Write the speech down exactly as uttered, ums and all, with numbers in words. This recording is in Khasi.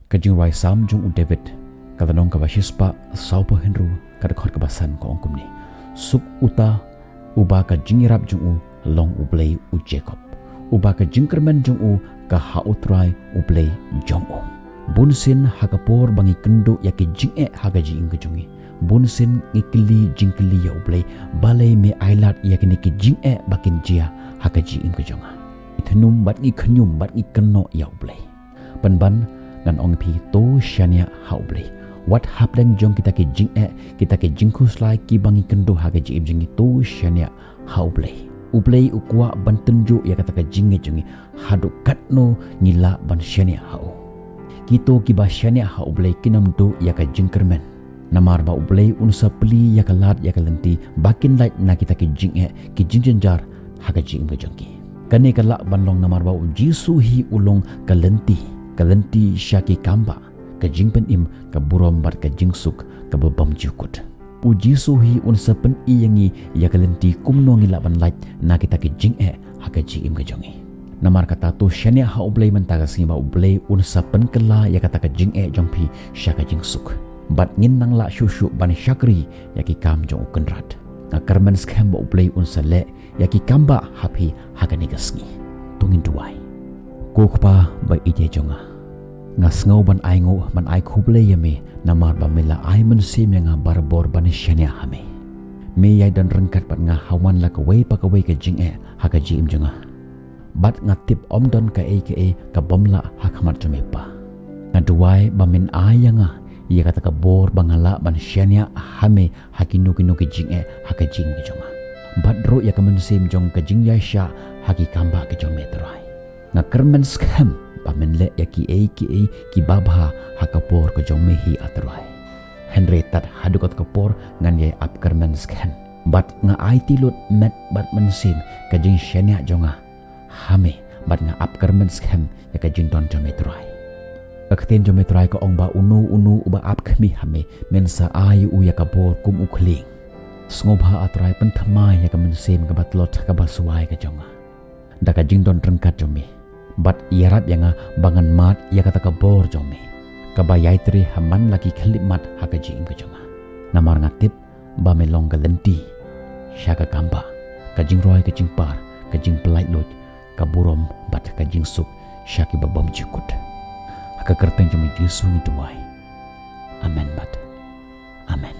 Ka jingrwai Salm jong u David, ka lynnong kaba shispah sawphew hynriew, ka dkhot kaba san ka ong kumne: Suk uta uba ka jingïarap jong u long u Blei u Jakob, uba ka jingkyrmen jong u ka ha U Trai U Blei jong u. Bunsien ha ka por ba ngi kynduh ïa ki jingeh ha ka jingim ka jong ngi, bunsien ngi kylli jingkylli ïa U Blei, balei me ailad ïa kine ki jingeh ba kin jia ha ka jingim ka jong nga. Ngi thnum bad ngi khñium bad ngi kynnoh ïa U Blei. Pynban, ngan ong ïa phi, to shaniah ha U Blei. Wat hapdeng jong kita ki jingeh, kita ki jingkhuslai kiba ngi kynduh ha ka jingim jong ngi, to shaniah ha U Blei. U Blei u kwah ban tynjuh ïa kata ka jingngeit jong ngi haduh katno ngi lah ban shaniah ha u. Kito kiba shaniah ha U Blei kin ym duh ïa ka jingkyrmen, namar ba U Blei un sa plie ïa ka lad ïa ka lynti ba kin lait na kita ki jingeh, ki jingjynjar ha ka jingim ka jong ki. Kane ka lah ban long namar ba U Jisu hi u long ka lynti, ka lynti sha ki kambah, ka jingpynim, ka burom bad ka jingsuk kaba bymjukut. U Jisu hi un sa pyni ïa ngi ïa ka lynti kumno ngi lah ban lait na kita ki jingeh ha ka jingim ka jong ngi. Namar kata, to shaniah ha U Blei mynta ka sngi ba U Blei un sa pynkylla ïa kata ka jingeh jong phi sha ka jingsuk, bad ngin nang lah shuh shuh ban shakri ïa ki kam jong U Kynrad. Nga kyrmen skhem ba U Blei un sa leh ïa ki kambah ha phi ha kane ka sngi. To ngin duwai. Ko Kpa ba ïeit jong nga, nga sngew ban ai nguh, ban ai khublei ïa me namar ba me la ai mynsiem ïa nga barabor ban shaniah ha me. Me ïai don ryngkat bad nga ha man la kawei pa kawei ka jingeh ha ka jingim jong nga. Bad nga tip ym don kaei kaei ka bym lah ha khmat jong me Pa. Nga duwai ba men ai ïa nga ïa kata ka bor ba nga lah ban shaniah ha me ha kino kino ki jingeh ha ka jingim ka jong nga, bad ruh ïa ka mynsiem jong ka jingïaishah ha ki kambah ka jong me Trai. Nga kyrmen skhem ba men leh ïa kiei kiei kiba bha ha ka por ka jong me hi A Trai. Hynrei tad haduh kata ka por ngan ïai ap kyrmen skhem, bad nga aiti lut met bad mynsiem ka jingshaniah jong nga ha me, bad nga ap kyrmen skhem ïa ka jingdon jong me Trai. Ka ktien jong me Trai ka ong ba uno uno uba ap khmih ha me, men sa ai u ïa ka bor kum u khlieng. Sngewbha A Trai pynthymmai ïa ka mynsiem kaba tlot kaba swai ka jong nga da ka jingdon ryngkat jong me, bad ïarap ïa nga ba ngan mad ïa kata ka bor jong me kaba ïai trei ha man la ki khyllipmat ha ka jingim ka jong nga. Namar nga tip ba me long ka lynti sha ka kambah, ka jingroi ka jingpar, ka jingpyllait luid, ka burom bad ka jingsuk sha kiba bymjukut. Ha ka kyrteng jong me Jisu ngi duwai. Amen bad amen.